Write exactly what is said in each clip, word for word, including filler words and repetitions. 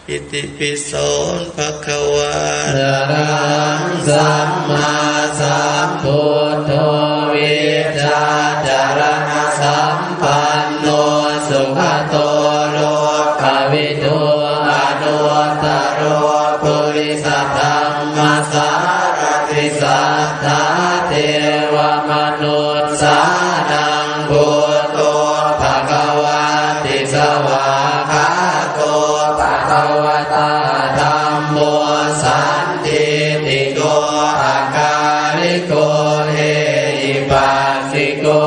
Itipi so bhagavā arahaṃ sammāsambuddho vijjācaraṇasampanno sugato lokavidū anuttaro purisadammasārathi satthā devamanussānaṃ buddho bhagavāti. Svākkhāto bhagavatā dhammo sandiṭṭhiko akāliko ehipassiko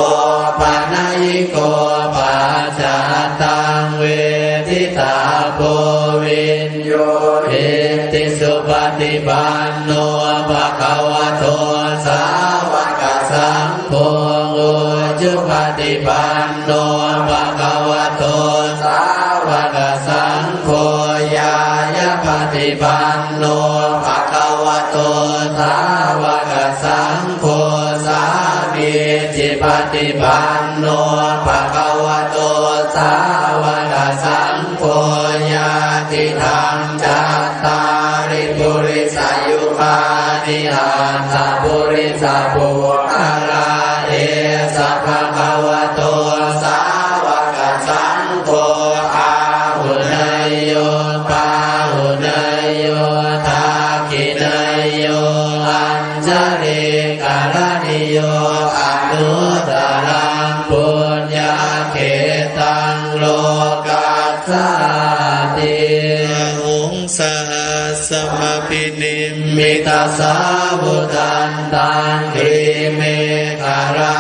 opanayiko paccattaṃ veditabbo viññūhīti. Supaṭipanno bhagavato sāvakasaṅgho, ujupaṭipanno bhagavato sāvakasaṅgho, ñāyapaṭipanno bhagavato sāvakasaṅgho, sāmīcipaṭipanno bhagavato sāvakasaṅgho, yadidaṃ cattāri purisayugāni aṭṭha purisapuggalā, esa bhagavato sāvakasaṅgho, āhuneyyo pāhuneyyo dakkhiṇeyyo añjalikaraṇīyo, anuttaraṃ puññakkhettaṃ lokassāti. Bāhuṃ sahassamabhinimmitasāvudhantaṃ, grīmekhalaṃ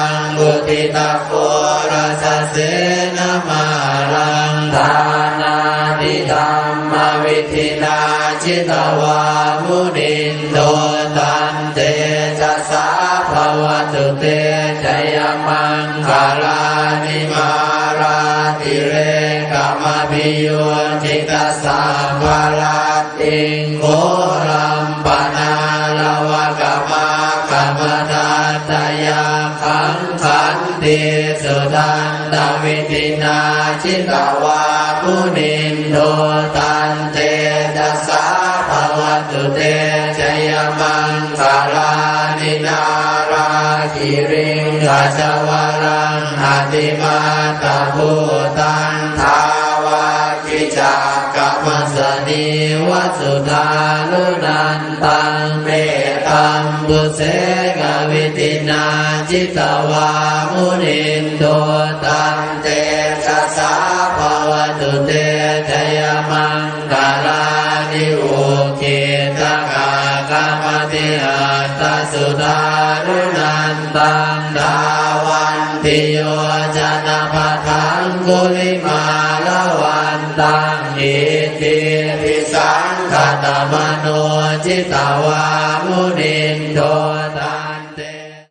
uditaghorasasenamāraṃ, dānādidhammavidhinā jitavā munindo, tantejasā bhavatu te jayamaṅgalāni. Mārātirekamabhiyujjhitasabbarattiṃ, ghorampanāḷavakamakkhamathaddhayakkhaṃ, khantīsudantavidhinā jitavā munindo, tantejasā bhavatu te jayamaṅgalāni. Nāḷāgiriṃ gajavaraṃ atimattabhūtaṃ, dāvaggicakkamasanīva sudāruṇantaṃ, mettambusekavidhinā jitavā munindo, tantejasā bhavatu te jayamaṅgalāni. Ukkhittakhaggamatihatthasudāruṇantaṃ, dhāvantiyojanapathaṅgulimālavantaṃ, iddhībhisaṅkhatamano jitavā munindo,